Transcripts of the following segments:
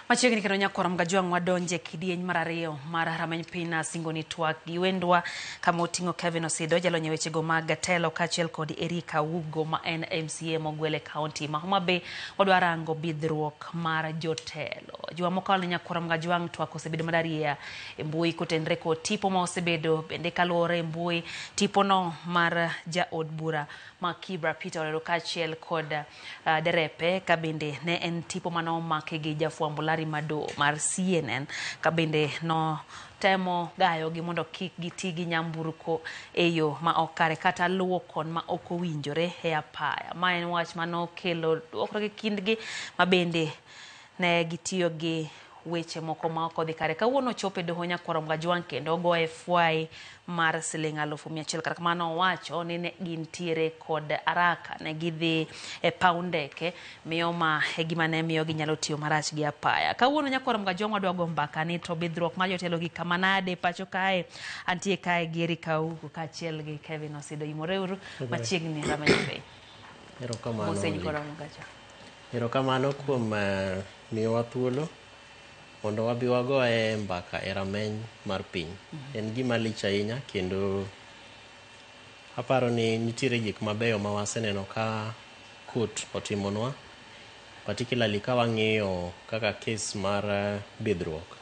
Machiegni kendo nyakwar Mgajwang' wadonje kidieny mar ariyo mar rameny piny nasingo ni twak gi wendwa kama oting'o Kevin Osido jalony e wechego mag telo kaachiel kod Erika Wugo ma en MCA mogwel e kaunti ma Homa Bay. Wadwa rango bidhruok mar jotelo. Juma mokalo ni nyakwar Mgajwang' twak osebedo madarieya e mbui kotenre kod tipo ma osebedo bende kaluwore e mbui tipono mar jaod bura ma Kibra Peter Olero kaachiel kod derepe ka bende ne en tipo mane omaki gi jafwambo Larry Madowo mar CNN ka bende no temo gayogi mondo kik giti gi nyamburko e yo ma ok kare kata luwo kon ma ok owinjore e apaya. Ma en wach manokelo dwokruok e kindgi ma bende ne gitiyo gi weche moko ma ok odhi kare. Kawuono ochopo e doho nyakwar Mgajwang' kendo ogoye fwai mar siling 100,000. Kata kamano owacho ni ne gintiere kod araka, ne gidhi e paw ndeke, miyo ma e gima ne miyo ginyalo tiyo marach gi apaya. Kawuono nyakwar Mgajwang' wadwa go mbaka ni to bidhruok mar jotelo gi kama nade pacho kae. Antie kae gi Erika Ougo kaachiel gi Kevin Osido. Imoreuru machiegni rameny piny. Erokamano. Moseny koro Mgajwang'. Erokamano kuom miyowa thuolo mondo wabi wagoye mbaka e rameny mar piny. En gima lich ahinya kendo aparo ni nitiere gik mabeyo ma waseneno ka court otimonwa, particularly ka wang'iyo kaka case mar bidhruok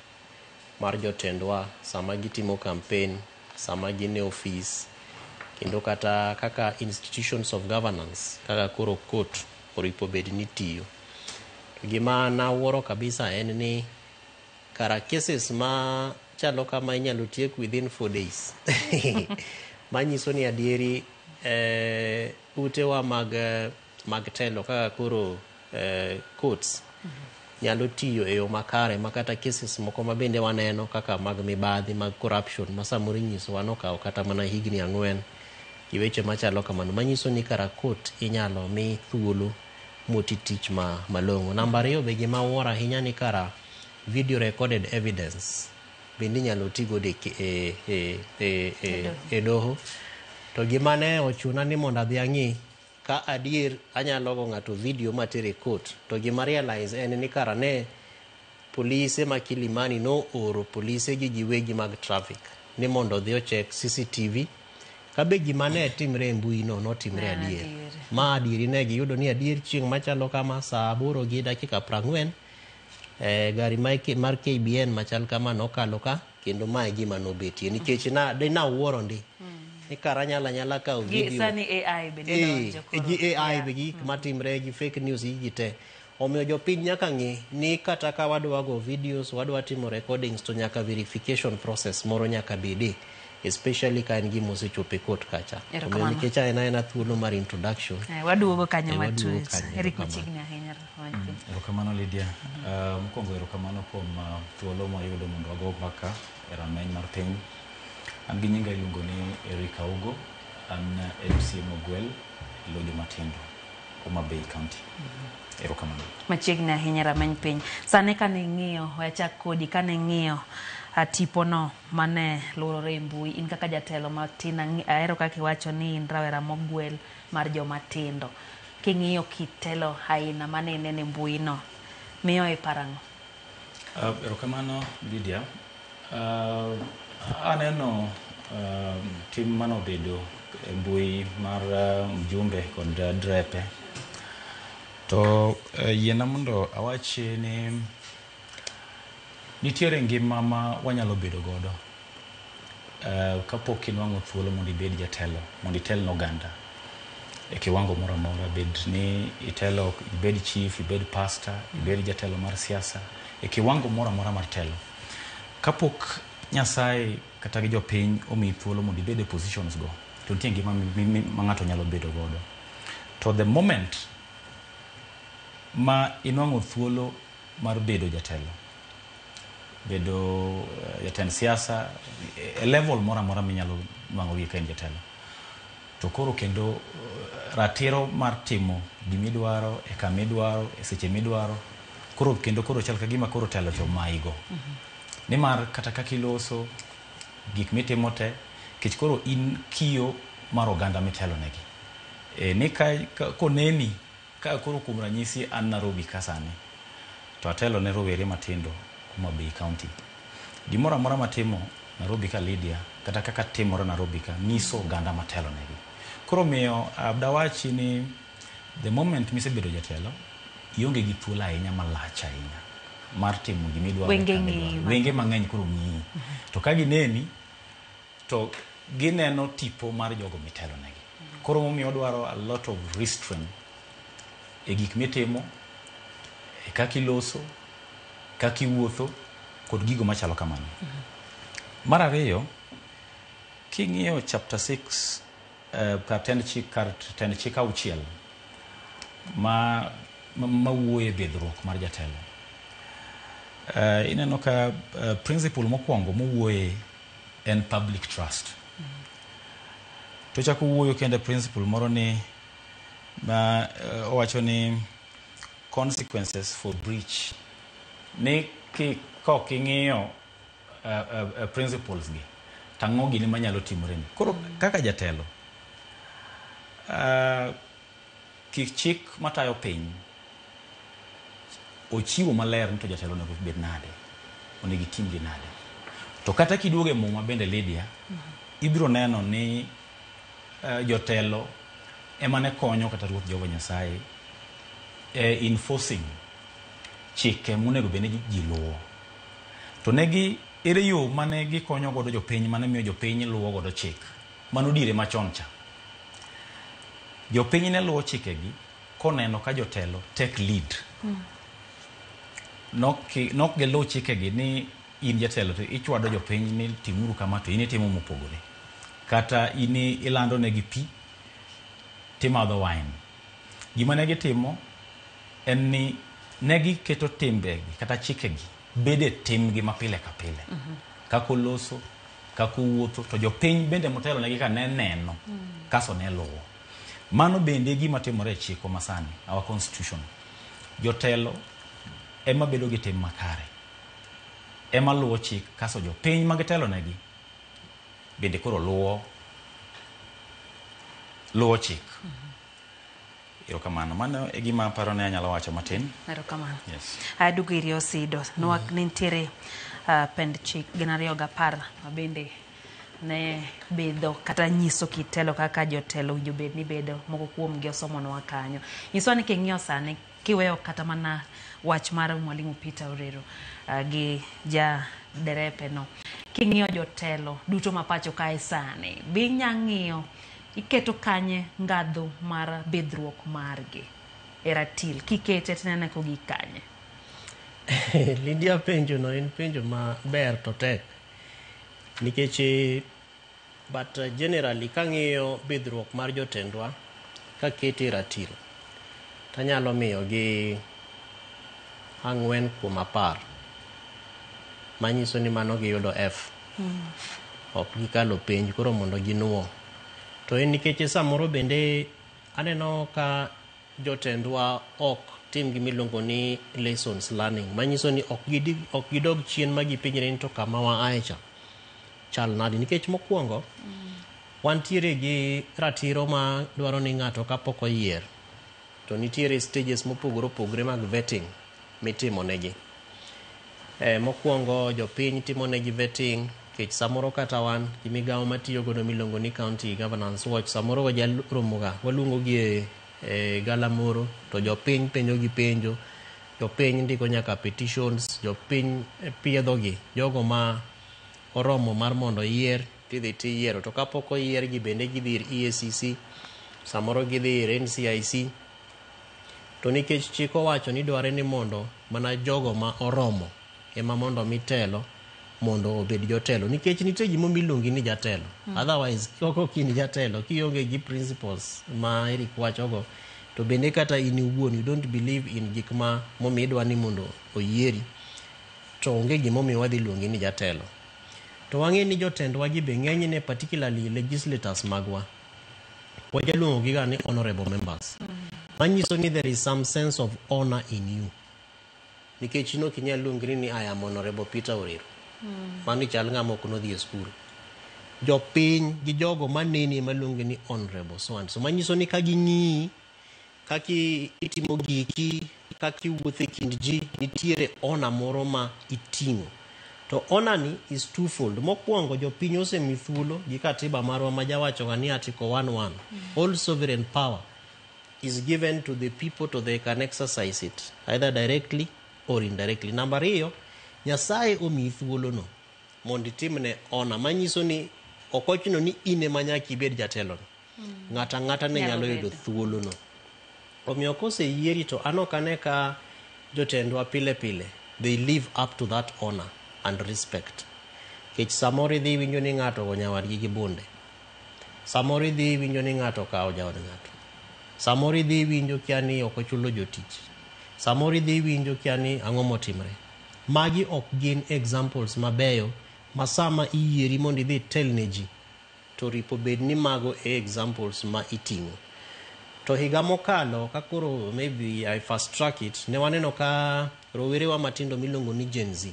mar jotendwa sama gitimo campaign, sama gin e ofis, kendo kata kaka institutions of governance kaka koro court oripo bed ni tiyo. To gima nawuoro kabisa en ni kara cases ma chalo kama inyalo tiek within 4 days. Manyiso ni adieri utewa mag telo kaka koro courts nyalo tiyo e yo makare ma kata cases moko ma bende waneno kaka mag mibadhi mag corruption ma samoro inyisowa nokawo kata mana higni 4 gi weche machalo kamano manyiso ni kara court inyalo mi thuolo moti tich ma malong'o. Namba ariyo be gima awuoro ahinya ni kara video recorded evidence bende inyalo ti godo e doho. To gima ne ochuna ni mondo adhi ang'i ka adier anyalo go ng'ato video matere court, to gima realize en ni kara ne polise ma Kilimani no oro polise gi giwegi mag traffic ni mondo odhi ochek CCTV kabe gima ne timre e mbui no notimre adier. Ma adieri ne giyudo ni adier chieng' machalo kama saa 8:40 gari mar KBN machal kama nokalo ka kendo mae gima nobetie nikech na de nawuoro ndi ni kara anyalo anyala kawo video sani AI bende donjo koro gi AI be gi gik matimre gi fake news gi te. Omiyo jopiny nyaka ng'e ni kata ka wadwa go videos, wadwa timo recordings, to nyaka verification process moro nyaka bede, especially ka en gima osechopo e court kacha. Omiyo nikech en aena thuolo mar introduction. Waduogo kanyo matut. Eric machiegni ahinya. Erokamano Lydia. Mokwongo erokamano kuom thuolo mwayudo mondo wago mbaka e rameny mar piny. An gi nyinga iluongo ni Eric Augo, an MCA mogwel e lo jomatindo, Homa Bay County. Erokamano. Machiegni ahinya rameny piny. Sani kane ing'iyo, we achak kodi, kane ing'iyo tipo no mane luorore e mbui, in kaka jatelo matin, ahero kaka iwacho ni in rawera mogwel mar joma tindo. King'iyo kit telo aina mane ineno e mbui no, miyo iparo ang'o? Erokamano Lydia. Aneno tim manobedo e mbui mar mjumbe kod drepe. To yiena mondo awach ni nitiere ngima ma wanyalo bedo godo kapok inwang'o thuolo mondo ibed jatelo, mondo itel ne oganda e kiwango moro amora, bed ni itelo, ibed chief, ibed pastor, ibed jatelo mar siasa, e kiwango moro amora mar telo. Kapok Nyasaye kata gi jopiny omiyi thuolo mondo ibed e positions go, to nitie ngima ma ng'ato nyalo bedo godo. To the moment ma inwang'o thuolo mar bedo jatelo, bedo jatend siasa e level moro amora minyalo nwang'o ka in jatelo, to koro kendo ratiro mar timo gimidwaro e kamidwaro e seche midwaro, koro kendo koro chal ka gima koro telo to omayigo. Nimar kata kaka iloso gik mitimo te, kech koro in kiyo mar oganda mitelo negi. Ni ka koneni ka koro kuom ranyisi an Nairobi ka sani, To atelo ne rowere matindo Homa Bay County. Gimoro amora matimo Nairobi ka Lydia, kata kaka timore Nairobi ka, nyiso oganda matelo negi. Koro miyo dawachi ni the moment misebedo jatelo, ionge gi thuolo ahinya malach ahinya mar timo gimidwaro. Wenge kama idwaro. ng'iyi. Wenge mang'eny koro ng'iyi. To ka gineni, to gineno tipo mar jogo mitelo negi. Koro momiyo odwaro a lot of restraint e gik mitimo, e kaka iloso, kaka iwuotho, kod gigo machalo kamano. Mar ariyo, king'iyo chapter 6 kar tend chik kar tend chik auchiel ma mawuoyo e bidhruok mar jatelo. Ineno ka principle mokwongo mowuoye en public trust. To chako wuoyo kendo e principle moro ni ma owacho ni consequences for breach ni ki kok ing'iyo principles gi tang'o gini manyalo timore ni. Koro kaka jatelo kik chik matayo piny ochiwo maler ni to jatelo onego bed nade, onego itimri nade. To kata kiduogo e Muma bende Lydia, ibiro neno ni jotelo ema ne konyo kata Ruoth Jehova Nyasaye e enforcing chike monego bed ni ji luwo. To negi ere yo mane gikonyo godo jopiny mane miyo jopiny luwo godo chik mano diere machon cha. Jopiny ne luwo chikegi koneno ka jotelo take lead. Nok giluw chikegi ni in jatelo to ichwado jopiny ni timuru kama to in itimo mopogore. Kata in ilando negi pi timadho wine. Gima ne gitimo en ni ne giketo timbegi kata chikegi bedo e timgi mapile ka pile. Kaka oloso, kaka owuotho, to jopiny bende motelo negi ka ne neno, kaso ne luwo. Mano bende e gima timore e chikwa masani, our constitution. Jotelo ema bedo gi tim makare, ema luwo chik, kaso jopiny ma gitelo negi bende koro luwo chik. Erokamano. Mano e gima aparo ni anyalo wacho matin. Erokamano. Yes. Aduogo iri Osido. Nwak ne nitiere pend chik 210 ma bende ne bidho kata nyiso kit telo kaka jotelo owinjo bed ni bedo, moko kuom gi osomonwa kanyo. Nyiswa ni king'iyo sani kiweyo kata mana wach mar Mwalimu Peter Orero gi ja derepe no, king'iyo jotelo duto ma pacho kae sani, be inya ng'iyo iketo kanye ngadho mar bidhruok margi e ratil, kikete tinene kogik kanye? Lydia, penjo no en penjo maber to tek nikech but generally kang'iyo bidhruok mar jotendwa kakete e ratil tanyalo miyo gi 4 kuom 10 manyiso ni mano giyudo F. Ok gikalo penj koro mondo ginuo. To en nikech samoro bende aneno ka jotendwa ok tim gimiluongo ni lessons learning, manyiso ni ok gidog chien ma gipenjre ni to kama wa ae cha chal nade, nikech mokwongo wantiere gi ratiro ma dwaro ni ng'ato kapok oyier to nitiere stages mopogore opogore mag vetting mitimo negi. Mokwongo jopiny timo negi vetting, nikech samoro kata wan gi migawo matiyo godo miluongo ni County Governance Watch, samoro wajaromoga waluongo gi e galamoro to jopiny penjo gi penjo, jopiny ndiko nyaka petitions, jopiny piedho gi jogo ma oromo mar mondo yier tidhi tiyiero, to kapok oyier gi bende gidhi ir EACC, samoro gidhi ir NCIC. To nikech chik owacho ni dware ni mondo mana jogo ma oromo ema mondo mi telo mondo obed jotelo, nikech nitie gimomiyo iluongi ni jatelo. Otherwise ok in jatelo kionge gi principles ma Eric wachogo, to bende kata in iwuon you don't believe in gik ma momiyo idwa ni mondo oyieri, to onge gimomiyo wadhi luongi ni jatelo. To wang'e ni jotendwa gi be ng'enyne, particularly legislators magwa, wajaluongo gi ga ni honorable members. Manyiso ni there is some sense of honor in you. Nikech in ok inyal luongri ni I am Honorable Peter Orero. Mano ichal ng'ama ok nodhi e skul. Jopiny gi jogo maneni ema luongi ni honorable so and so. Manyiso ni ka ging'iyi, kaka itimo giki, Kaka iwuotho e kind ji, nitiere honor moro ma iting'o. To honor ni is twofold. Mokwongo, jopiny osemi thuolo gi katiba marwa ma jawacho ga ni Article 1.1. All sovereign power is given to the people to they can exercise it either directly or indirectly. Namba ariyo, Nyasaye omiyi thuolono mondo itimne honor, manyiso ni ok ochuno ni in ema nyaka ibed jatelono. Ng'ato ang'ata ne nyalo nyalo yudo bedo. Thuolono. Omiyo koseyieri to an ok ane ka jotendwa pile pile they live up to that honor and respect. Nikech samoro idhi iwinjo ni ng'ato ogo nyawadgi gi bunde. Samoro idhi iwinjo ni ng'ato okawo jaod ng'ato. Samoro idhi iwinjo kia ni ok ochulo jotich. Samoro idhi iwinjo kia ni ang'o motimre. Magi ok gin examples mabeyo ma sama iyieri mondo idhi itel ne ji to ripo bed ni mago e examples ma iting'o. To higa mokalo ka koro maybe I fast track it, ne waneno ka rowerewa matindo miluongo ni Gen Z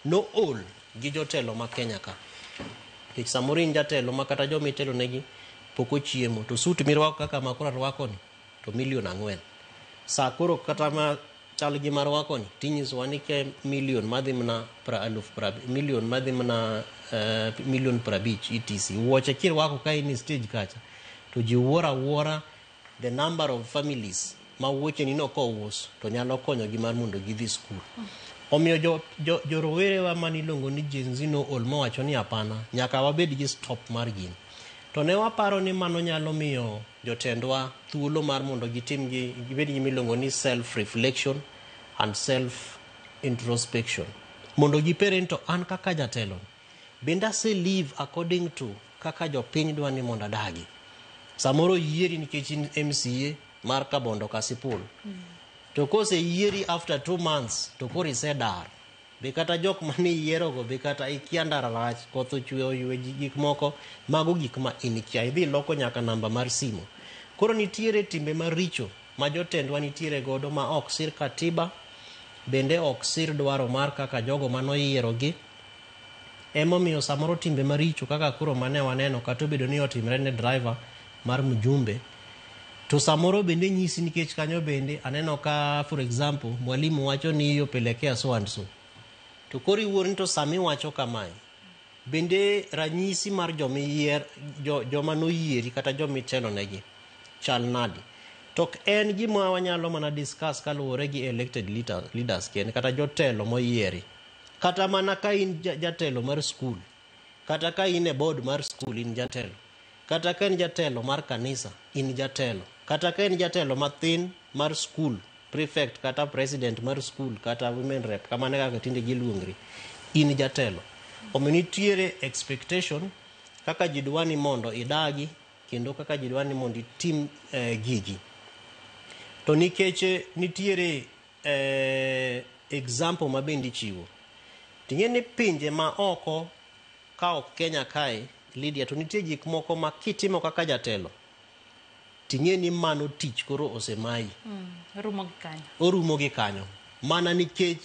nool gi jotelo ma Kenya ka. Nikech samoro in jatelo ma kata joma itelo negi pok ochiemo to suit mirwako kaka ma koro arwako ni to milion 4. Sa koro kata ma chal gi marwako ni tinyisowa ni ke milion madhi mana pra aluf pra milion madhi mana milion 50 etc. Wuoche kirwako ka in e stage kacha to ji wuoro awuora the number of families ma wuoche ni no kous to nyalo konyogi mar mondo gidhi skul. Omiyo jo jorowerewa maniluongo ni Gen Z nool mowacho ni hapana, nyaka wabed gi stop mar gini. To ne waparo ni mano nyalo miyo jotendwa thuolo mar mondo gitim gi gibed gi miluongo ni self reflection and self introspection. Mondo gipere ni to an kaka jatelo bende ase live according to kaka jopiny dwa ni mondo adagi. Samoro yieri nikech in MCA mar Kabondo Kasipul. To koseyieri after 2 months to koro isedar. Be kata jok mane iyierogo be kata ikia ndara rach, koth ochwe oywe ji gik moko, mago gik ma in ikia. Idhi iloko nyaka namba mar simo. Koro nitiere timbe maricho ma jotendwa nitiere godo ma ok sir katiba, bende ok sir dwaro mar kaka jogo manoyierogi. Emomiyo samoro timbe maricho kaka koro mane waneno kata obedo ni otimre ne driver mar mjumbe to samoro bende nyisi nikech kanyo bende aneno ka, for example, mwalimu wacho ni hiyo pelekea so and so, to koro iwuoro ni to sami wacho kamae bende ranyisi mar jomiyier jo, joma noyieri kata jomitelonegi chal nadi. To ok en gima wanyalo mana discuss kaluwore gi elected leaders kende kata jotelo moyieri. Kata mana ka in jatelo mar skul, kata ka in e board mar skul, in jatelo. Kata ka in jatelo mar kanisa, in jatelo. Kata ka in jatelo mathin mar skul, prefect kata president mar skul kata women rep, kamano e kaka tinde giluongre, in jatelo. Omiyo nitiere expectation kaka ji dwa ni mondo idagi kendo kaka ji dwa ni mondo itim gigi. To nikech nitiere example ma bende ichiwo, ting'e ni pinje ma oko ka ok Kenya kae, Lydia, to nitie gik moko ma kitimo kaka jatelo ting'e ni mano tich koro osemayi. Rumo gi kanyo. Orumo gi kanyo mana nikech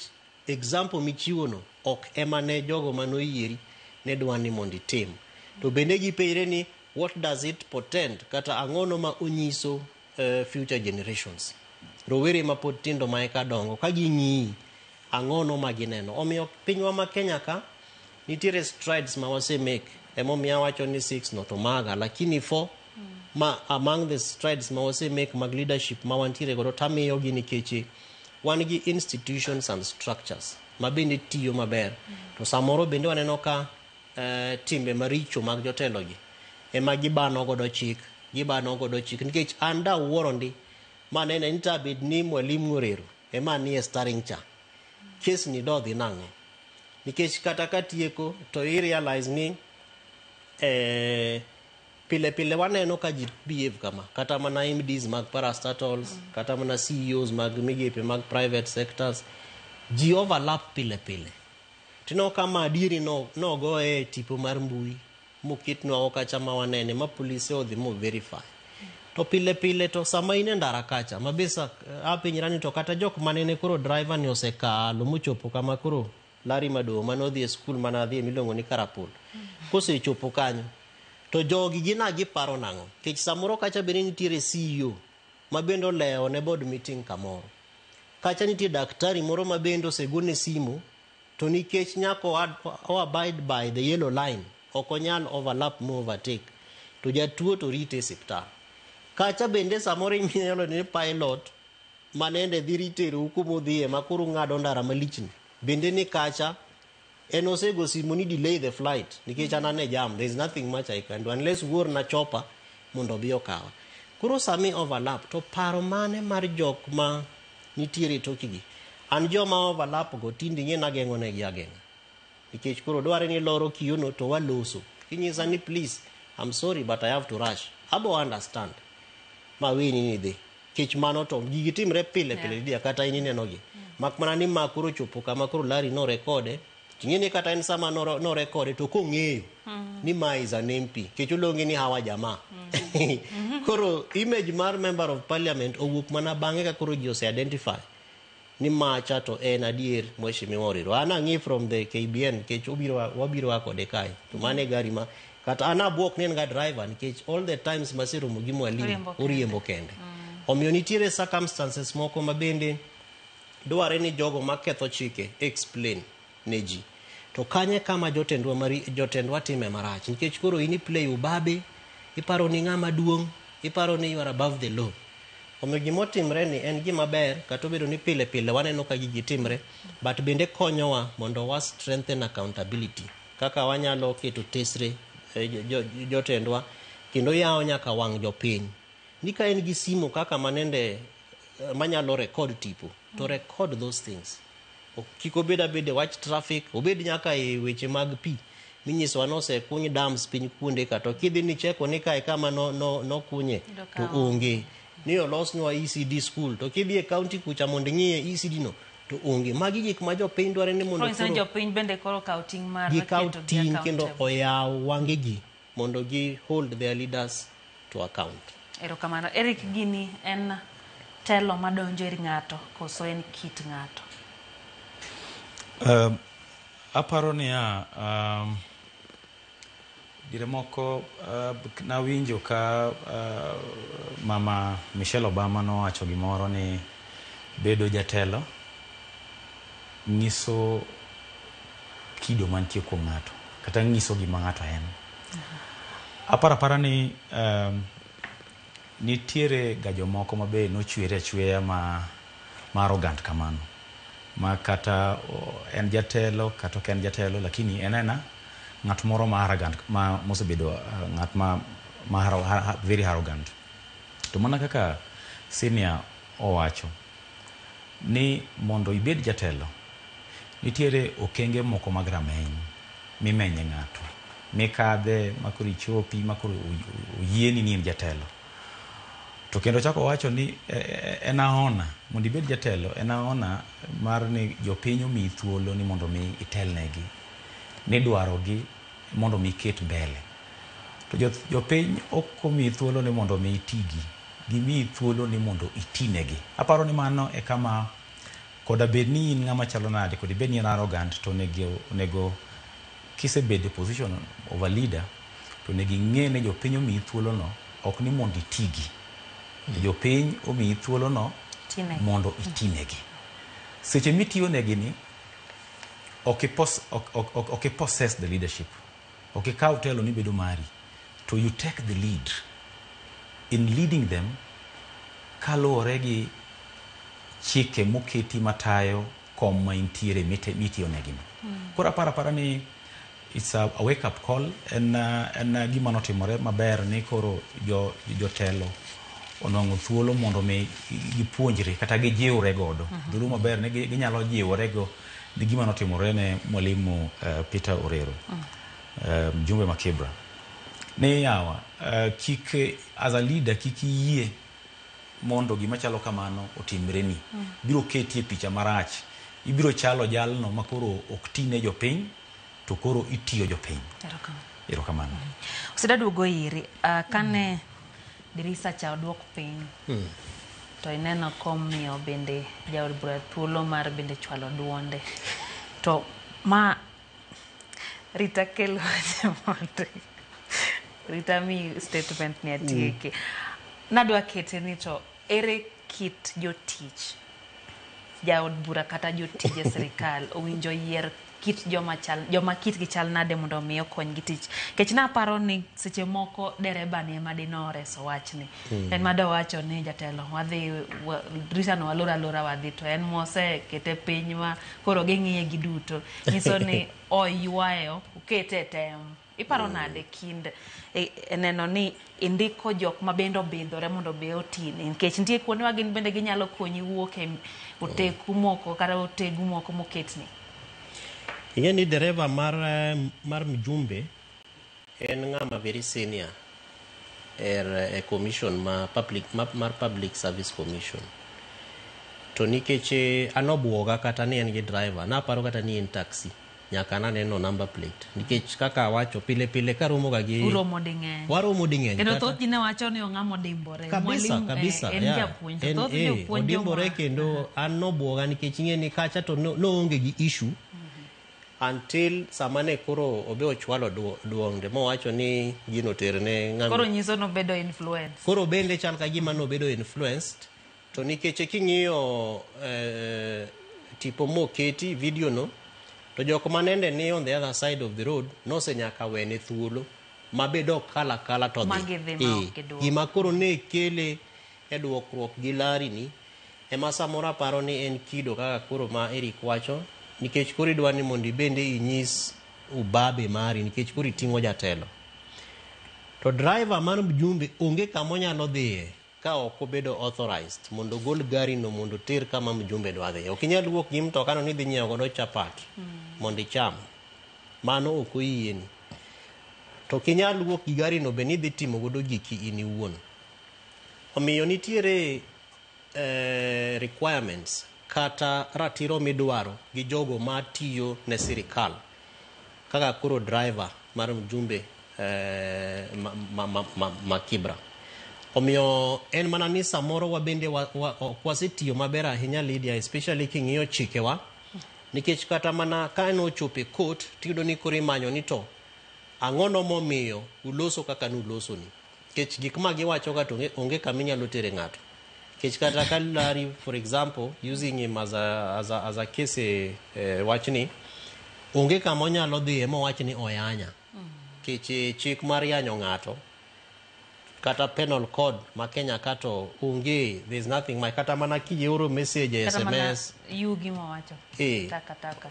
example michiwono ok ema ne jogo manoyieri ne dwa ni mondo itim. To bende gipenjre ni what does it portend, kata ang'ono ma onyiso future generations, rowere ma pod tindo ma eka dongo ka ging'iyi, ang'ono ma gineno. Omiyo pinywa ma Kenya ka nitiere strides ma wase make, emomiyo awacho ni six no to maga, lakini four ma among the strides ma wase make mag leadership ma wantiere godo tamiyogi nikech wan gi institutions and structures ma bende tiyo maber. To samoro bende waneno ka timbe maricho mag jotelogi ema gibano godo chik, gibano godo chik, nikech an da wuoro ndi manene ni tabed ni mwalimu Orero ema nie steering cha, kes ni dodhi nang'o? Nikech kata katieko to i realize ni pile pile waneno ka ji behave kama, kata mana MDs mag parastatals, kata mana CEOs mag migepe mag private sectors, ji overlap pile pile. Tineno ka ma adieri no nogoye e tipo mar mbui moketnwa oko kacha ma wanene ma polise odhi mo verify. To pile pile to sama in e ndara kacha ma be apenjra ni to kata jok manene koro driver ni osekalo mochopo kama koro Larry Madowo mane odhi e skul mane adhiye miluongo ni Karapol kosechopo kanyo to jogi gina giparo nang'o? Nikech samoro kacha bende nitiere CEO ma bende olewo ne board meeting kamoro. Kacha nitie daktari moro ma bende osegone simu to nikech nyaka o abide by the yellow line, ok onyal overlap mo overtake, to jatuo to rite e siptal. Kacha bende samoro inyalo ni pilot manende dhi terou kumudhiye ma koro ung'ado ndara malichni bende ni kacha en osego simu ni delay the flight nikech an ane jam, there is nothing much I can do unless uorna chopper mondo obi okawa. Koro sami overlap to paro mane mar jok ma nitiere e tokgi? An joma overlap go tinde ing'e nageng'o negi ageng'a nikech koro dware ni loro kiyono to waloso. Kinyisa ni please, I'm sorry but I have to rush, abo understand ma weni ni dhi kech mano to gigi timre pile pile. Lydia, kata in inenogi mak mana ni ma koro chopo kama koro Larry no rekode ting'e ni kata en sama no rekode to kong'eyo ni ma is an MP kech oluongi ni hawa jamaa. Koro image mar member of parliament owuok mana bang'e ka koro ji ose identify ni macha to en adier mheshimiwa Orero. An ang'e from the KBN nikech obiro wabiro a kode kae to mano e gari ma kata an abuok ni en ga driver nikech all the times maseromo gi mwalimu Oriembo kende. Oriembo kende. Omiyo nitiere circumstances moko ma bende dware ni jogo maketho chike explain ne ji to kanye kama jotendwa mari, jotendwa time marach nikech koro in iplay ubabe, iparo ni ng'ama duong', iparo ni you are above the law. Omiyo gimotimre ni en gima ber kata obedo ni pile pile waneno ka gigi timre, but bende konyowa mondo wa strengthen accountability kaka wanyalo keto tesre eh, jotendwa kendo yawo nyaka wang' jopiny ni ka en gi simu kaka manende manyalo record tipo to record those things. Kik obed abeda e wach traffic, obed nyaka e weche mag pi minyisowa nosekuny dams piny kuonde ka to kidhi ni cheko ni kae kama no, no, nokunye Yudo to ka onge ni olosnwa ECD school to kidhi e county kucha mondo ing'iye ECD no to onge. Magi gik ma jopiny dwaro ni mondo Koro nyiso ni koro jopiny bende koro kaw ting' mar gikaw ketogi ting' kendo accountable. oyaw wangegi mondo gi hold their leaders to account. Erokamano. Eric, gini en telo madonjo ir ng'ato koso en kit ng'ato? Aparo niya, diere moko nawinjo ka mama Michelle Obama nowacho gimoro ni bedo jatelo nyiso kido mantie kuom ng'ato kata nyiso gima ng'ato en. Aparo apara ni nitiere ga jomoko ma be nochwere achweya ma arrogant kamano ma kata en jatelo kata ok en jatelo, lakini en ena ng'at moro ma arrogant ma mosebedo ng'at ma very arrogant. To mana kaka senior owacho ni mondo ibed jatelo nitiere okenge moko mag rameny mimenye ng'ato mikadhe makoro ichopi makoro oyieni ni in jatelo. To kendo chako wacho ni en aona mondo ibed jatelo en aona mar ni jopiny omiyi thuolo ni mondo mi itelnegi ni dwarogi mondo mi iket mbele to jopiny ok omiyi thuolo ni mondo mi itigi, gimiyi thuolo ni mondo itinegi. Aparo ni mano e kama koda bed ni in ng'ama chalo nade, kod ibed ni in arrogant, to onego kisebedo e position of a leader to onego ing'e ni jopiny omiyi thuolono ok ni mondo itigi, to jopiny omiyi thuolono Tinegi. Mondo itinegi. Seche mitiyonegi ni ok i possess the leadership, ok ikaw telo ni bedo mari, to you take the lead in leading them kaluwore gi chike moketi matayo kom ma intiere mitiyonegi no. Koro aparo apara ni it's a wake up call. En gima notimore maber ni koro jotelo onwang'o thuolo mondo mi gipuonjre kata gijiwre godo. Dholuo maber ni ginyalo jiwore go ni gima notimore ne mwalimu Peter Orero, mjumbe ma Kibra ni yawa, kik as a leader kik iyie mondo gima chalo kamano otimreni. Biro keti e picha marach, ibiro chalo jalno makoro ok ti ne jopiny to koro itiyo jopiny. Erokamano. Erokamano. Osedaduogo iri kane dirisa cha oduok piny to ineno komiyo bende jaod bura thuolo mar bende chwalo duonde to ma rita kel wach mondo rita mi statement ni atieki. Nadwa kete ni to ere kit jotich Jaod bura kata jotije sirikal owinjo yier kit joma chal joma kitgi chal nade mondo omi okonygi tich. Nikech naparo ni seche moko dereba ni ema dine oreso wachni. En madowacho ni jatelo wadhi wa, dirisha no walor alora wadhi to en mosekete piny ma koro ging'iye giduto. Nyiso ni oywayo okete e tem. Iparo nade kind e neno ni indiko jok ma bende obidhore mondo be otini nikech nitie kuonde ma gin bende ginyalo konyi wuok e oteku moko kata otegu moko moketni. Ing'e ni dereva mar mjumbe en ng'ama very senior e commission ma public, mar Public Service Commission. To nikech an obuoga kata ni en gi driver, naparo kata ni en taxi. Nyaka naneno number plate. Nikech kaka awacho pile pile karomo ga gi Uromo ding'eny. Waromo ding'eny. Kendo thoth ji ne wacho ni ong'ama odimbore. Kabisa, Mwalimu, kabisa. en japuonj. To thoth jopuonj odimbore kendo an nobuoga nikech ing'e ni kacha to noonge gi issue until sama ne koro obe ochwalo duonde mowacho ni gino terne ng'ama Koro nyiso nobedo influence. Koro bende chal ka gima nobedo influenced to nikech king'iyo tipo moketi video no to jok manende ni on the other side of the road nosenyaka wene thuolo mabedo ok kal akala to dhi. Gima koro ne kele e duokruok gi lari ni ema samoro aparo ni en kido kaka koro ma Eric wacho nikech koro idwa ni mondo ibende inyis ubabe mari nikech koro iting'o jatelo. To driver mar mjumbe onge kama onyalo dhiye ka ok obedo authorized mondo ogol gari no mondo oter kama mjumbe dwa dhiye. Ok inyal wuok gi mtoka no ni idhi nyiewo godo chapat mondo icham. Mano ok oyieni. To ok inyal wuok gi gari no be ni idhi timo godo giki in iwuon. Omiyo nitiere requirements kata ratiro midwaro gi jogo matiyo ne sirikal kaka koro driver mar mjumbe ma Kibra. Omiyo en mana ni samoro wabende ok wasetiyo maber ahinya Lydia, especially king'iyo chikewa nikech kata mana ka nochopo e court tiyudo ni koro imanyo ni to ang'ono momiyo uloso kaka nuloso ni. Nikech gik ma giwacho ga to onge kama inyalo tere ng'ato. Nikech kata ka Larry, for example, using him as a case wachni, onge kama onyalo dhiye mowach ni oyanya. Nikech chik mar yanyo ng'ato kata penal code ma Kenya ka to onge, there is nothing ma kata mana kioro message e Kata mana SMS yugi mowacho. Taka taka.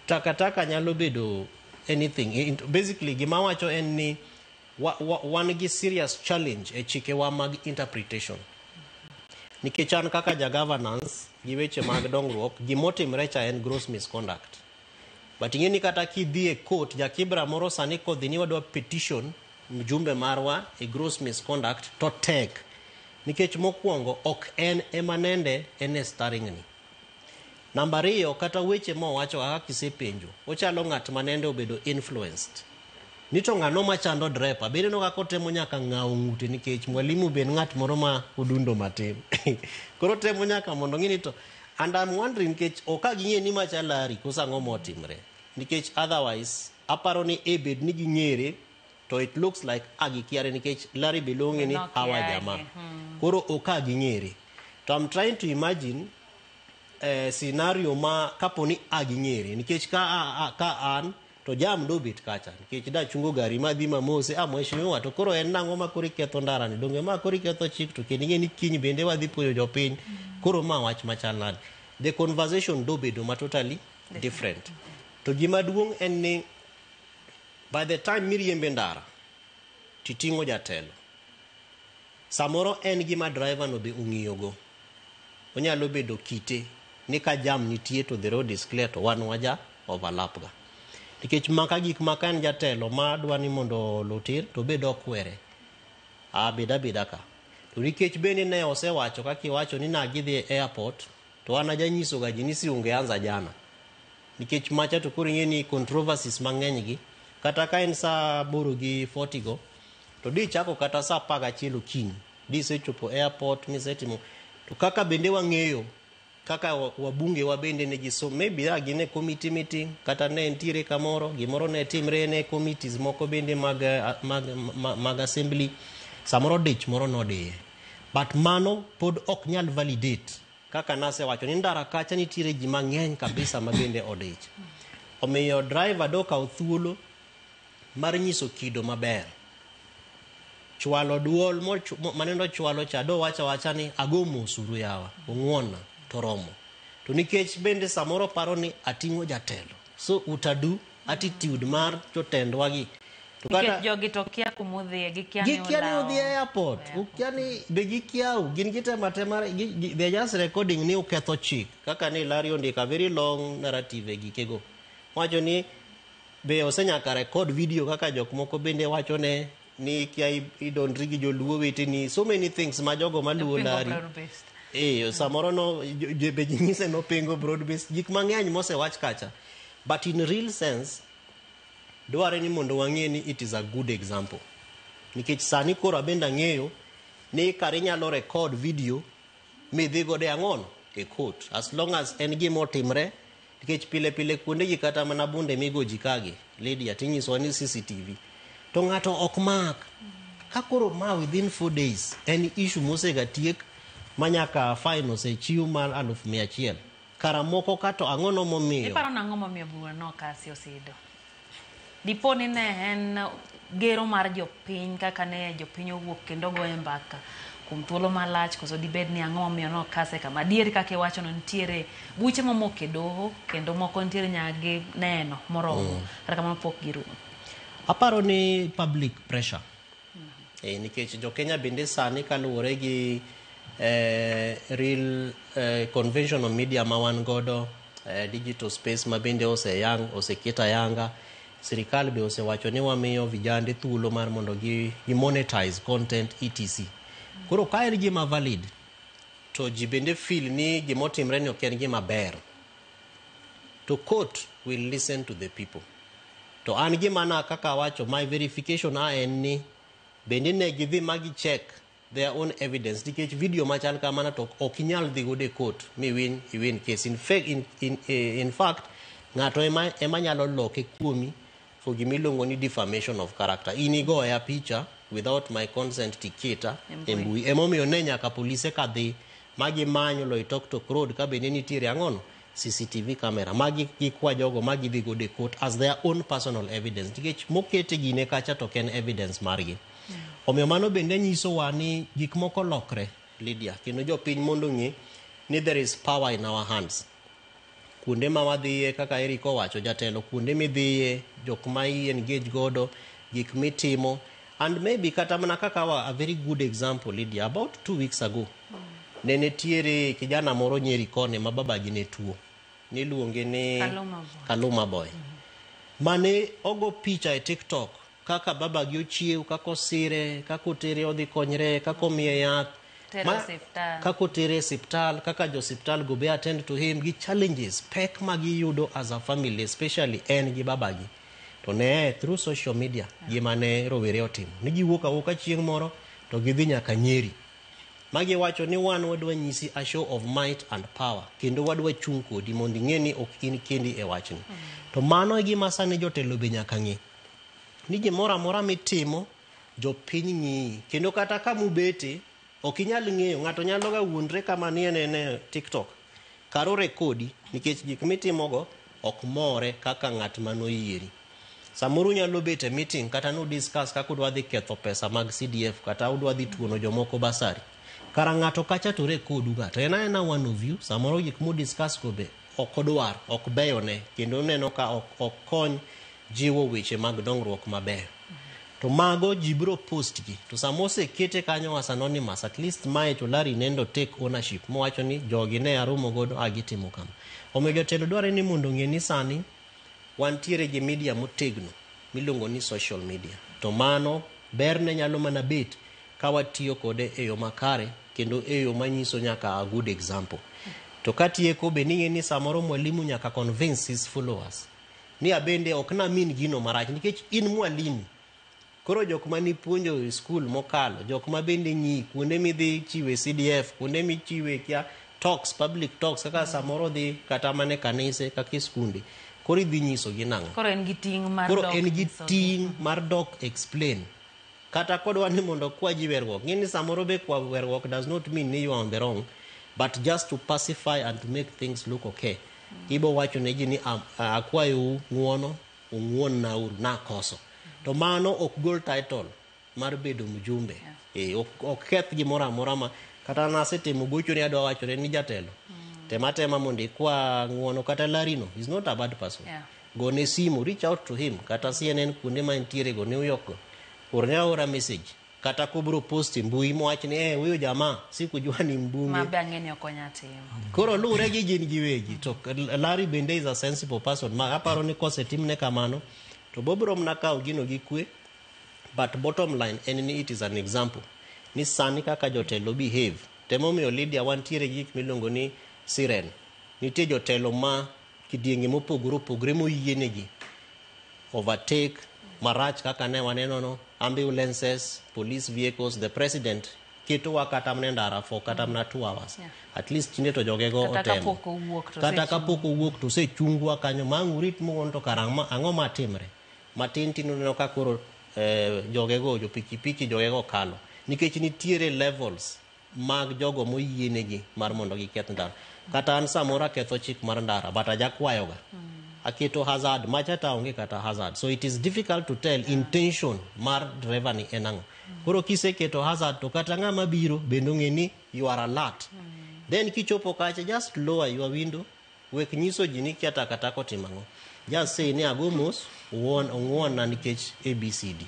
Takataka nyalo bedo anything. Basically gima wacho en ni wan gi serious challenge e chikewa mag interpretation. Nikech an kaka ja governance gi weche mag dongruok, gimotimre cha en gross misconduct. But ing'e ni kata kidhi e court, ja Kibra moro sani kodhi ni wadwa petition mjumbe marwa e gross misconduct to tek. Nikech mokwongo ok en ema nende en e steering ni. Namba ariyo, kata weche mowacho kaka kisepenjo, ochalo ng'at ma nende obedo influenced. Ni to ng'ano machando drepa, be ineno kaka otemo nyaka ng'awo ng'ute nikech mwalimu be en ng'at moro ma odundo matin. Koro otemo nyaka mondo ong'e ni to, and I'm wondering nikech ok a ging'e ni macha Larry koso ang'o motimre. Nikech otherwise, aparo ni e bed ni ging'ere, to it looks like a gikiare nikech Larry belong ni Nok hawa yanye, jamaa. Koro ok a ging'ere. To I'm trying to imagine scenario ma kapo ni a ging'ere nikech ka an to jam dobet kacha nikech dachungo gari madhi mamose a mheshimiwa to koro en nang'o ma koro iketho ndara ni donge ma koro iketho chik to kendo ing'e ni kiny bende wadhi puonjo jopiny koro ma wach machal nade the conversation dobedo ma totally different to gima duong' en ni by the time miriembe ndara titing'o jatelo samoro en gima driver no be ong'iyogo onyalo bedo kite ni ka jam nitie to the road is clear to wan waja overlap ga nikech maka gik ma ka en jatelo ma dwa ni mondo olutir to bed okwere a bed abeda ka to nikech bende ne osewacho kaka iwacho ni nagidhi e airport to an ajanyiso ga ji ni si ungeanza jana nikech macha to koro ing'e ni controversies mang'eny gi kata ka en saa aboro gi 40 go to di chako kata saa 11 okinyi disechopo airport misetimo to kaka bende wang'eyo kaka wabunge wa bende nigi so maybe a gin e committee meeting kata ne nitiere kamoro gimoro ne timre ne committees moko bende mag assembly samoro dich moro nodiye but mano pod ok nyal validate. Kaka nasewacho ni ndara kacha nitiere ji mang'eny kabisa ma bende odich. Omiyo driver dokaw thuolo mar nyiso kido maber. Chwalo duol manendo chwalo cha do wacha wacha ni ago mosuru yawa, ung'wona to romo. To nikech bende samoro paro ni ating'o jatelo. So utadu attitude mar jotendwa gi. To Nikech jogi to kia kumudhiye, gikia ni gikia ni olawo. udhi e airport, ukia ni be gikiau, gin gitemo atema, they are just recording ni uketho chik. Kaka ni Larry ondiko a very long narrative e gikego. Wacho ni be osenyaka record video kaka jok moko bende wacho ne ni kia idondri gi joluo weteni, so many things ma jogo maluwo Pingo Larry. broad based. Samoro no be nyise nopingo broad based gik mang'eny mosewach kacha. But in real sense, dware ni mondo wang'e ni it is a good example. Nikech sani koro abende ang'eyo ni kare inyalo record video midhi godo e ang'ono e court as long as en gima otimre nikech pile pile kuonde gi kata mana bunde migo ji kagi Lydia tinyisowa ni CCTV to ng'ato ok mak ka koro ma within 4 days en issue mosega tiek ma nyaka fine osechiw mar 100,000 kara moko ka to ang'ono momiyo Iparo nang'o momiyo bura nokasi Osido? Dipo ni ne en gero mar jopiny kaka ne jopiny owuok kendo goye mbaka kuom thuolo malach, koso dibed ni ang'o momiyo nokase kama? Adier kaka iwacho no nitiere buche momok e doho kendo moko nitiere nyaka gi neno moromo. Kata kamano pok girumo. Aparo ni public pressure. Nikech jo Kenya bende sani kaluwore gi real conventional media ma wan godo, digital space ma bende oseyang, oseket ayanga, sirikal be osewacho ni wamiyo vijande thuolo mar mondo gi monetize content etc. Koro ka en gima valid to ji bende feel ni gimotimre ni ok en gima ber, to court will listen to the people. To an gima na kaka awacho, my verification a en ni bende ne gidhi ma gi check their own evidence nikech video machal kamano to ok inyal dhi godo e court mi win iwin case. In fact, in fact ng'ato ema nyalo loke kuomi for gimiluongo ni defamation of character. In igoya picha without my consent tiketa e mbui. Emomiyo ne nyaka polise kadhi ma gimanyo Loitoktok Road ka bende nitiere ang'ono CCTV camera magi gikwa jogo ma gidhi godo e court as their own personal evidence nikech mokete gine kacha to ok en evidence margi. Omiyo mano bende nyisowa ni gik moko lokre Lydia, kendo jopiny mondo ong'e ni there is power in our hands. Kuonde ma wadhiye kaka Eric owacho jatelo, kuonde midhiye, jok ma i engage godo, gik mitimo, and maybe kata mana kaka a very good example Lydia, about 2 weeks ago ne nitiere kijana moro Nyeri koni ma babagi ne tuo, niluonge ni Kaluma Boy. Kaluma Boy. Mane ogo picha e TikTok kaka babagi ochiew, kaka osire, kaka otere odhi konyre, kaka omiye yath, kaka otere e osiptal, kaka jo osiptal go be attend to him gi challenges, pek ma giyudo as a family, especially en gi babagi. To ne through social media gima ne rowere otimo. Ni giwuok awuoka chieng' moro to gidhi nyaka Nyeri. Magiwacho ni wan wadwa nyisi a show of might and power kendo wadwa chung' kodi mondo ing'e ni ok in kendi e wachni. To mano e gima sani jotelo be nyaka ng'e. Ni gimoro amora mitimo, jopiny ng'iyi. Kendo kata kamubete, ok inyal ng'eyo. Ng'ato nyalo ga wuondre kama ni en e TikTok. Kar orekodi, nikech gik mitimogo ok more kaka ng'at manoyieri. Samoro unyalo bet e meeting kata nu discuss kaka udwa dhi ketho pesa mag CDF kata udwa dhi tuono jomoko basari. Kara ng'ato kacha to rekodu ga. To en aena one of you, samoro gik mu discuss go be ok odwar, ok beyone, kendo oneno ka ok kony jiwo weche mag dongruok maber. To mago ji biro post gi. To sama osekete kanyo as anonymous, at least mae to Larry nendo take ownership mowacho ni jogi ne aromo godo a gitimo kama. Omiyo jotelo dware ni mondo ong'e ni sani wantiere gi media motegno miluongo ni social media. To mano berne nyalo mana bet ka watiyo kode e yo makare kendo e yo manyiso nyaka a good example. To katieko be ning'e ni samoro mwalimu nyaka convince his followers ni abende ok namin gino marach nikech in mwalimu. Koro jok manipuonjo e skul mokalo, jok ma bende ng'iyi kuonde midhi chiwe CDF, kuonde michiwe kia talks, public talks, kaka samoro dhi kata mana e kanise kaka e skunde. Koro idhi nyisogi nang'o? Koro en gi ting' mar Koro dok en gi nyisogi. ting' mar dok explain. Kata kodwa ni mondo kwa ji werruok. Ng'e ni samoro be kwa werruok does not mean ni you are on the wrong. But just to pacify and to make things look okay, ibo wacho ne ji ni akwayou ng'uono, ung'uon uru nakoso. To mano ok gol title mar bedo mjumbe. Ok keth gimoro amora ma kata nasetimo gocho ni adwa wachone ni jatelo. Tema tema mondo ikwa ng'uono kata Larry no is not a bad person. Gone simu, reach out to him kata CNN kuonde ma entiere go, New York go. Orne aora message kata kobro post e mbui mowach ni huyo jamaa sikujua ni mbunge. Ma be ang'e ni ok onya timo. Koro luwre gi gin giwegi to Larry bende is a sensible person ma aparo ni kosetimne kamano to bobro mana kawo gino gi kwe. But bottom line en ni it is an example ni sani kaka jotelo behave temomiyo Lydia wantiere gi gik miluongo ni siren. Nitie jotelo ma kidienge mopogore opogore moyienegi overtake marach kaka ne waneno no ambulances, police vehicles, the president ketowa kata mana e ndara for kata mana 2 hours. At least tinde to jogego Kata otemo. kapok owuok to Kata osechung. Kapok owuok to osechungwa kanyo ma ang' urit muon to kara ang'o matimre matin tineno ka koro jogego jo pikipiki jogego kalo nikech nitiere levels mag jogo moyienegi mar mondo giketh ndara. Kata an samoro aketho chik mar ndara, but ajakwayoga aketo hazard macha ta onge kata hazard, so it is difficult to tell intention mar driver ni en ang'o. Koro kiseketo hazard to kata ng'ama biro bende ong'e ni you are alert. Then kichopo kacha, just lower your window, wek nyiso ji ni kia takataka otimo ang'o, just say ni ago mos ong'uon nikech ABCD.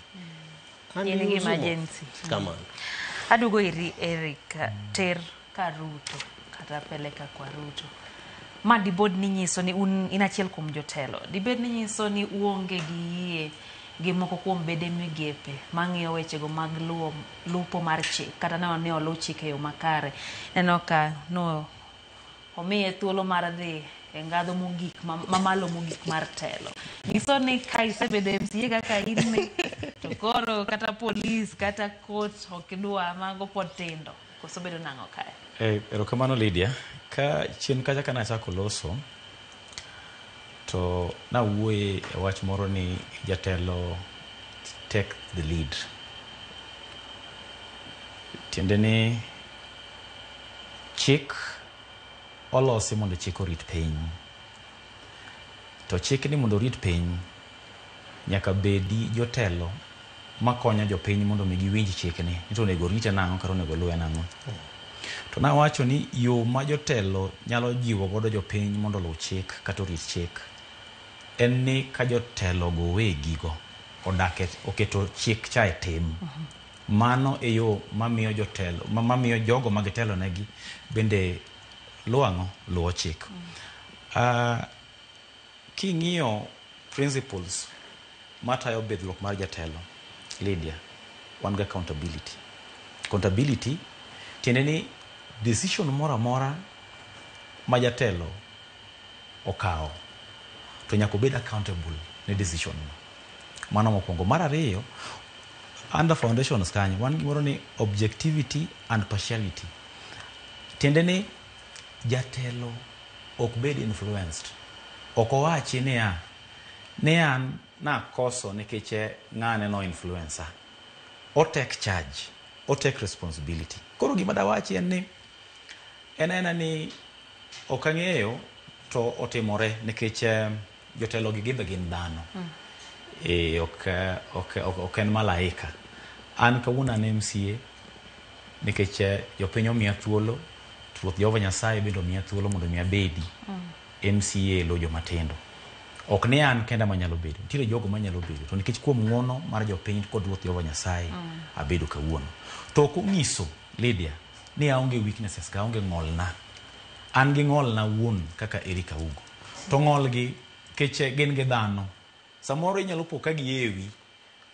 And In you gi zoom off. emergency. Kamano. Aduogo iri Eric, ter ka Ruto kata peleka kwa Ruto. Ma dibed ni nyiso ni un in achiel kuom jotelo. Dibed ni nyiso ni uonge gi yie gi moko kuom bede migepe mang'iyo wechego mag luwo lupo mar chik kata neno ni oluw chik e yo makare. Neno ka no omiye thuolo mar dhi e ngadho mogik mamalo mogik mar telo. Nyiso ni ka isebedo MCA kaka in ni to koro kata polis kata court ok idwa mago pod tindo. Koso bedo nang'o kae? Erokamano Lydia. Ka chien kacha ka nachako loso to nawuoye e wach moro ni jatelo take the lead. Tiende ni chik olosi mondo chik orit piny. To chik ni mondo orit piny nyaka bedi jotelo makonyo jopiny mondo mi giwinj chikni ni to onego rite nang'o kata onego luwe nang'o. To nawacho ni yo ma jotelo nyalo jiwo godo jopiny mondo oluw chik kata orit chik en ni ka jotelo go wegi go odak oketo chik cha e tim. Mano e yo mamiyo jotelo mamiyo jogo ma gitelo negi bende luwo ang'o? Luwo chik. King'iyo principles matayo bidhruok mar jatelo, Lydia, wan gi accountability. Accountability tiende ni decision moro amora ma jatelo okawo to nyaka obed accountable ne decision no. Mano mokwongo. Mar ariyo, under foundations kanyo wan gimoro ni objectivity and partiality. Tiende ni jatelo ok bed influenced. Ok owachi niya, ni an nakoso nikech ng'ane no influencer. O take charge, o take responsibility. Koro gima dawachi en ni en aena ni ok ang'eyo to otimore nikech jotelo gi gin be gin dhano. Ok en malaika. An kawuono an MCA nikech jopiny omiya thuolo, Ruoth Jehova Nyasaye bende omiya thuolo mondo mi abedi MCA e lo joma tindo. Ok ni an kenda manyalo bedo, nitiere jogo manyalo bedo to nikech kuom ng'uono mar jopiny kod Ruoth Jehova Nyasaye abedo kawuono. To ok onyiso Lydia ni aonge weaknesses ka aonge ng'olna. An gi ng'olna wuon kaka Eric Augo. To ng'ol gi kech gin gi dhano. Samoro inyalo po ka giyewi.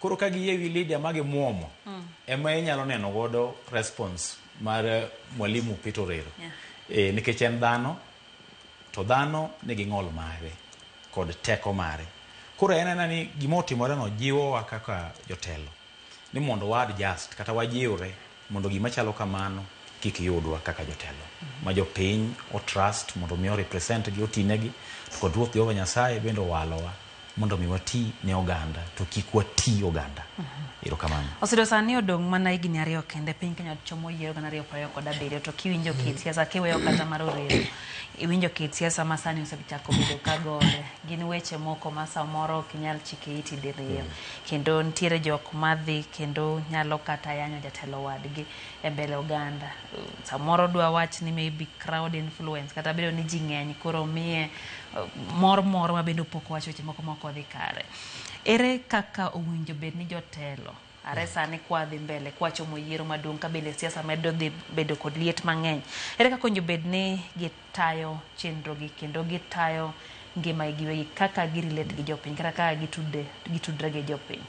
Koro ka giyewi Lydia ma gimuomo, ema inyalo neno godo response mar Mwalimu Peter Orero. Nikech en dhano, to dhano nigi ng'ol mare kod teko mare. Koro en aena ni gima otimore no jiwowa kaka jotelo ni mondo wa adjust kata wajiwre mondo gima chalo kamano kik yudwa kaka jotelo ma jopiny o trust mondo mi o represent gi otinegi to kod Ruoth Jehova Nyasaye bende owalowa. Mondo mi wati ne oganda to kik wati oganda. Erokamano. Osido sani odong' mana higni 2 kende piny Kenya chomo yiero 2027 to kiwinjo kit siasa kiweyo kata mar Orengo iwinjo kit siasa ma sani osechako bedo ka gore gin weche moko ma samoro ok inyal chike iti diriyo kendo nitiere jok madhi kendo nyalo kata yanyo jatelo wadgi e mbele oganda samoro dwa wach ni maybe crowd influence kata bedo ni ji ng'eny koro miye mor moro ma bende pok owacho weche moko mok odhi kare. Ere kaka owinjo bed ni jotelo are sani kwa dhi mbele kwachomo yiero maduong' ka bende siasa medo dhi bedo kod liet mang'eny ere kaka owinjo bed ni gitayo chenro gi kendo gitayo ngima gi giwegi kaka gi relate gi jopiny kata kaka gitudre gi jopiny?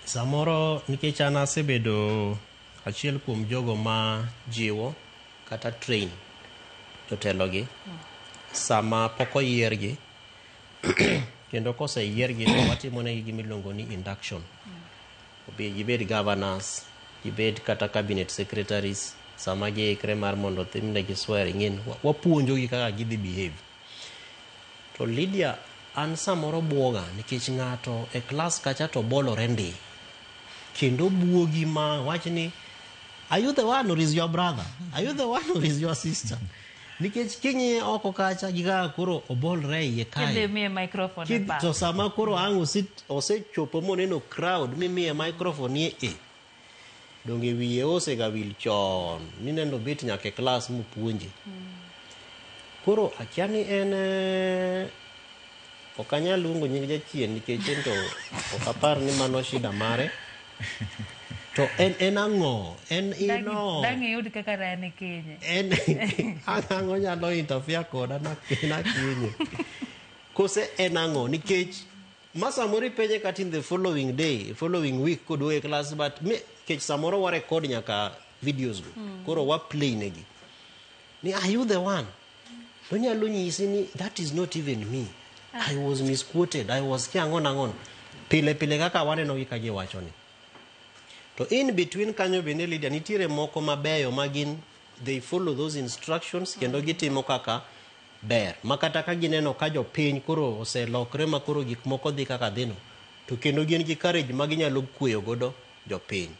Samoro nikech an asebedo achiel kuom jogo ma jiwo kata train jotelogi sama pok oyiergi kendo koseyiergi to watimonegi gima iluongo ni induction. Gibed governors, gibed kata cabinet secretaries sama giikre mar mondo timnegi swearing in wapuonjogi kaka gidhi behave. To Lydia an samoro buoga nikech ng'ato e klas kacha to bolore ndi kendo buogi ma wach ni are you the one or is your brother, are you the one or is your sister, nikech king'iye oko kacha gi kaka koro obolre iye kae Kidhi miye microphone e pap. To sama koro ang' osechopo moneno crowd mimiye microphone ni e donge wiye osega wil chon nineno bet nyaka e klas mopuonje. Koro akia ni en ok anyal luongo nying jachien nikech en to ok apar ni mano shida mare to en ang'o en ino Dang' iyud kaka rani kinye. En ang'o nyalo interfere koda nakinye kose en ang'o nikech ma samoro ipenje kata in the following day, following week koduogo e class but me kech samoro wa record nyaka videos go koro wa play negi ni are you the one, to nyalo nyisi ni that is not even me, I was misquoted, I was kia ang'o nang'o pile pile kaka waneno gi ka giwacho ni. To in between kanyo bende Lydia nitiere moko mabeyo ma gin they follow those instructions kendo gitimo kaka ber ma kata ka gineno ka jopiny koro oselokre ma koro gik moko dhi kaka dhino to kendo gin gi courage ma ginyalo kweyo godo jopiny.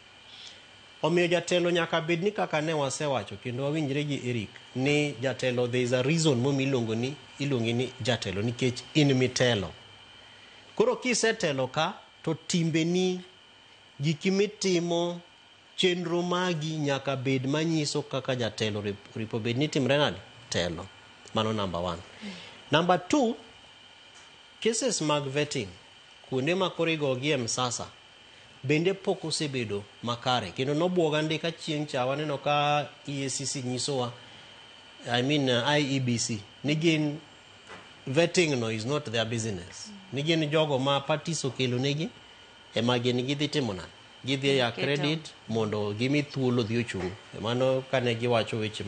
Omiyo jatelo nyaka bed ni kaka ne wasewacho kendo wawinjre gi Eric ni jatelo there is a reason momiyo iluongi ni jatelo nikech in mitelo. Koro kisetelo ka to timbeni giki mitimo chenro magi nyaka bed manyiso kaka jatelo ripo bed ni timre nade telo. Mano number 1. Number 2, cases mag vetting kuonde ma koro igogi e msasa bende pok osebedo makare kendo nobuoga ndi ka chieng' cha waneno ka EACC nyisowa I mean IEBC ni gin vetting no is not their business ni gin jogo ma parties okelo negi ema gin gidhi timo nade gidhi ya credit mondo gimi thuolo dhi ochung'. Mano kane giwacho weche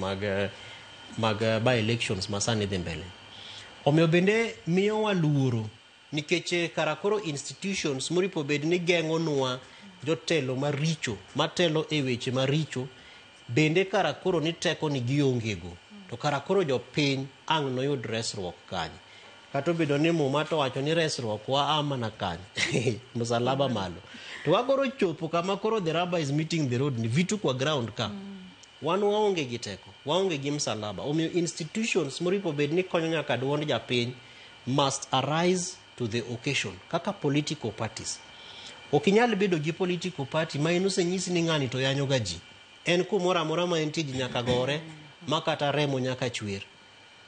mag by elections ma sani dhi mbele. Omiyo bende miyowa luoro nikech kara koro institutions moripo bed ni geng'onwa jotelo maricho matelo e weche maricho bende kara koro ni teko ni giongego to kara koro jopiny ang' noyud resruok kanye. Kata obedo ni Muma to wacho ni resruok wa a mana kanye msalaba malo to wakoro chopo kama koro the rubber is meeting the road ni vitu kwa ground ka wan waonge gi teko waonge gi msalaba. Omiyo institutions moripo bed ni konyo nyaka duond japiny must arise to the occasion kaka political parties. Ok inyal bedo gi political party ma in osenyisi ni ng'ani to yanyo ga ji en kumoro amora ma entie ji nyaka gore ma kata remo nyaka chwer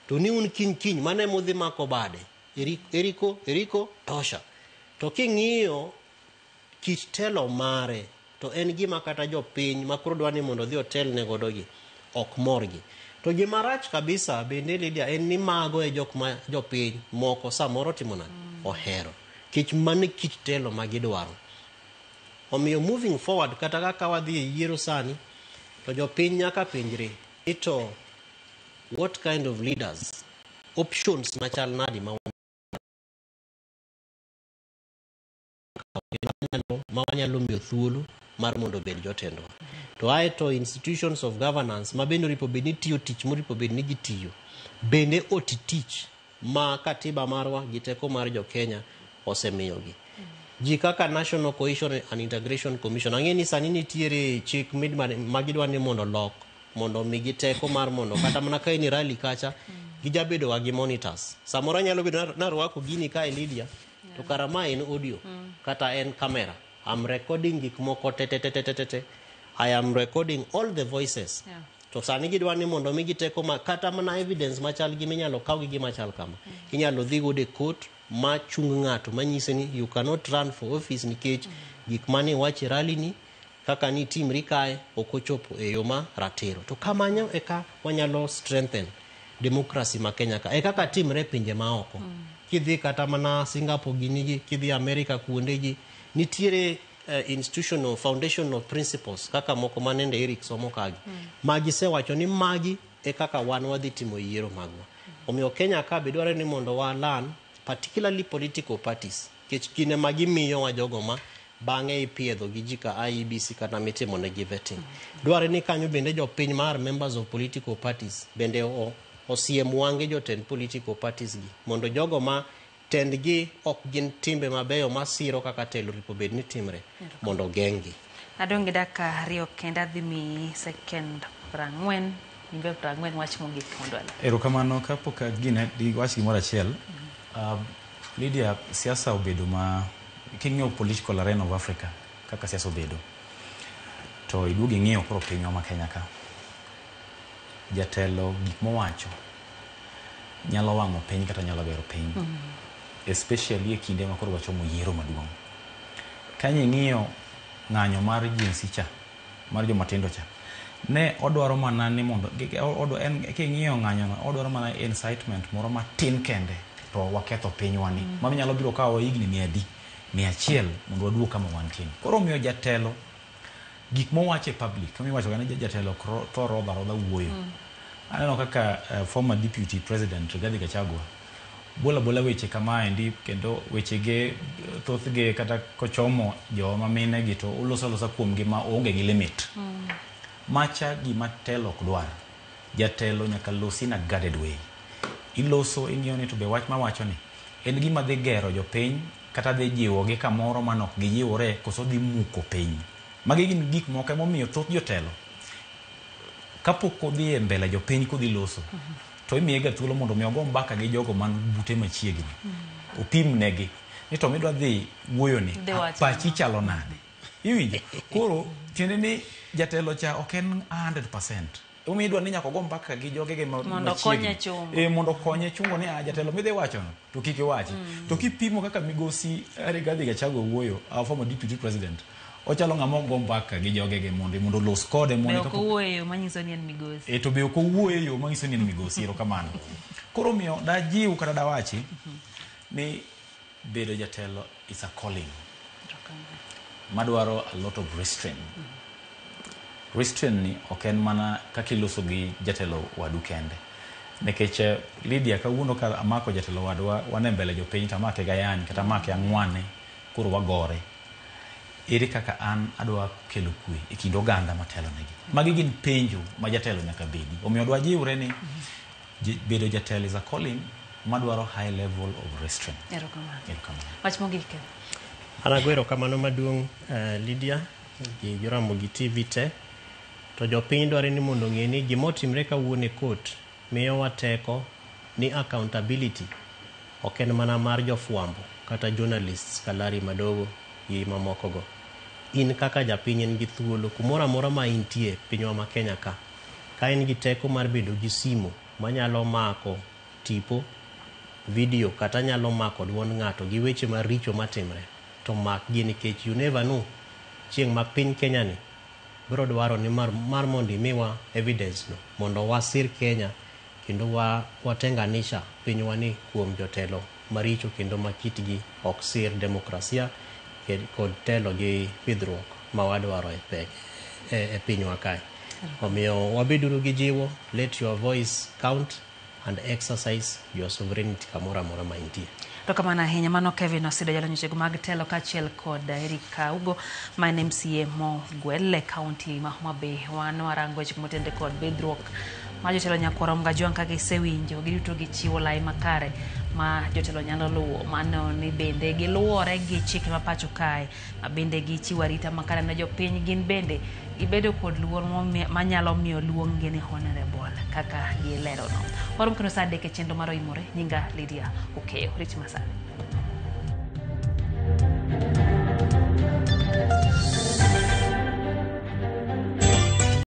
to ni un kiny kiny mano ema udhi mako bade eriko eriko tosha. To king'iyo kit telo mare to en gima kata jopiny ma koro dwa ni mondo odhi otelne godo gi ok morgi. To gima rach kabisa bende Lydia en ni mago e jok ma jopiny moko samoro timo nade ohero kech mano e kit telo ma gidwaro. Omiyo moving forward kata kaka wadhi e yiero sani to jopiny nyaka penjre ni to what kind of leaders options machal nadi ma wanyalo miyo thuolo mar mondo obed jotendwa. To ae to institutions of governance ma bende oripo bed ni tiyo tich moripo bed ni gitiyo bende oti tich ma katiba marwa gi teko mar jo Kenya osemiyogi. Ji kaka National Cohesion and Integration Commission, ang'e ni sani nitiere chik ma gidwa ni mondo lok mondo omigi teko mar mondo kata mana ka in e rally kacha gijabedo ga gi monitors. Samoro anyalo bedo narwako gini kae Lydia, to kara ma en audio kata en camera. I'm recording gik moko te te te te te te. I am recording all the voices. To sani gidwa ni mondo migi teko ma kata mana evidence machal gi minyalo kaw gi gima chal kama. Inyalo dhi godo e court ma chung ng'ato manyise ni you cannot run for office nikech gik mane iwacho e rally ni kaka nitimri kae ok ochopo e yo ma ratiro. To kamanyo eka wanyalo strengthen democracy ma Kenya ka. E kaka timre e pinje maoko. Kidhi kata mana Singapore gini gi, kidhi America kuonde gi, nitiere institutional foundation of principles kaka moko manende Eric somo kagi. Ma gisewacho ni magi e kaka wan wadhi timo yiero magwa. Omiyo Kenya ka be dwarore ni mondo wa learn, particularly political parties, nikech gin ema gimiyowa jogo ma bang'e ipiedho gi ji ka IEBC kata mitimo negi vetting. Dwarore ni kanyo bende jopiny mar members of political parties bende osiem wang'e jotend political parties gi mondo jogo ma tendgi ok gin timbe mabeyo masiro kaka telo oripo bed ni timre mondo ogeng'gi. Adong' gi dakika 2 kende, adhi miyi second 40, imbe 40, wach mogik mondo wala. Erokamano. Kapok gine wach gimoro achiel, Lydia, siasa obedo ma king'iyo political arena of Africa kaka siasa obedo to iduogo ing'iyo koro pinywa ma Kenya ka, jatelo gik mowacho nyalo wang'o piny kata nyalo gero piny, especially e kinde ma koro wachomo yiero maduong'. Kanyo ing'iyo ng'anyo mar Gen Z cha mar joma tindo cha, ne odwaro mana ni mondo king'iyo ng'anyo no, odwaro mana incitement moro matin kende to waketho pinywa ni mano nyalo biro kawo higni 100 100 mondo waduog kama wantie. Koro omiyo jatelo gik mowacho e public, kama iwacho ga ni jatelo ok tho rodho arodha wuoyo. Aneno kaka former deputy president Rigathi Gachagua bola bola weche kamaendi, kendo wechege thothge kata kochomo joma mine gi to oloso alosa kuomgi ma oonge gi limit. Macha gima telo ok dwar. Jatelo nyaka losi in a guarded way. Iloso ing'iyo ni to be wach mawacho ni en gima dhi gero jopiny kata dhi jiwogi kamoro manok gijiwore koso dhi muko piny. Magi gin gik moko emomiyo thoth jotelo kapok odhi e mbele jopiny kodhi loso to imiye ga thuolo mondo mi ogo mbaka gi jogo man bute machiegni, opim negi ni to midwa dhi wuoyo ni pachi chalo nade, iwinjo? Koro tiende ni jatelo cha ok en 100%. Emomiyo idwa ni nyaka ogo mbaka gi jogege mondo okonye chungo. Mondo okonye chungo ni jatelo midhi wachono to kik iwachi. To kipimo kaka migosi Rigathi Gachagua wuoyo, our former deputy president, ochalo ng'ama ok go mbaka gi jogege mondo olos kode mondo ok owuoyo e yo manyiso ni en migosi. To be ok owuoyo e yo manyiso ni en migosi. Erokamano. Koro miyo dajiw kata dawachi ni bedo jatelo is a calling madwaro a lot of restraint. Restraint ni ok en mana kaka iloso gi jatelo wadu kende, nikech Lydia, kawuono ka amako jatelo wadwa wan e mbele jopiny to amake gayany kata amake ang'wane, koro wagore, ere kaka an adwa kelo kwe e kind oganda matelo negi? Magi gin penjo ma jatelo nyaka bedi. Omiyo dwa jiwre ni bedo jatelo is a calling madwaro high level of restraint. Erokamano. Wach mogik. An ago erokamano maduong', Lydia gi Joramogi TV te. To jopiny dwaro ni mondo ong'e ni gimotimre kawuono e court miyowa teko ni accountability ok en mana mar jofwambo kata journalists kalari madogo gi mamoko go. In kaka japiny in gi thuolo kumoro amora ma intie pinywa ma Kenya ka. Ka in gi teko mar bedo gi simu manyalo mako tipo, video kata nyalo mako duond ng'ato gi weche maricho matimre, to mak gi, nikech you never know chieng' ma piny Kenya ni biro dwaro ni mar mondo imiwa evidence no mondo wasir Kenya kendo watenganisha pinywa ni kuom jotelo maricho kendo ma kitgi ok sir demokrasia kod telo gi pidhruok ma wadwaro e pinywa kae. Omiyo wabeduru gi jiwo, let your voice count and exercise your sovereignty kamoro amora ma intie. Erokamano ahinya. Mano Kevin Osido, jalony wechego mag telo, kaachiel kod Eric Ugo ma en MCA mogwel e kaunti ma Homa Bay. Wan warango weche motenore kod bidhruok Ma jotelo nyakwar Mgajwang' kaka isewinjo, giduto gichiwo lai makare ma jotelo nyalo luwo mano ni bende giluwore gi chike ma pacho kae ma bende gichiwo arita makare ne jopiny gin bende gibedo kod luor manyalo miyo luong gi ni honorable kaka gilerono. Warom kendo saa 3 e chenro mar Oimore. Nyinga Lydia Okeyo. Rit masani.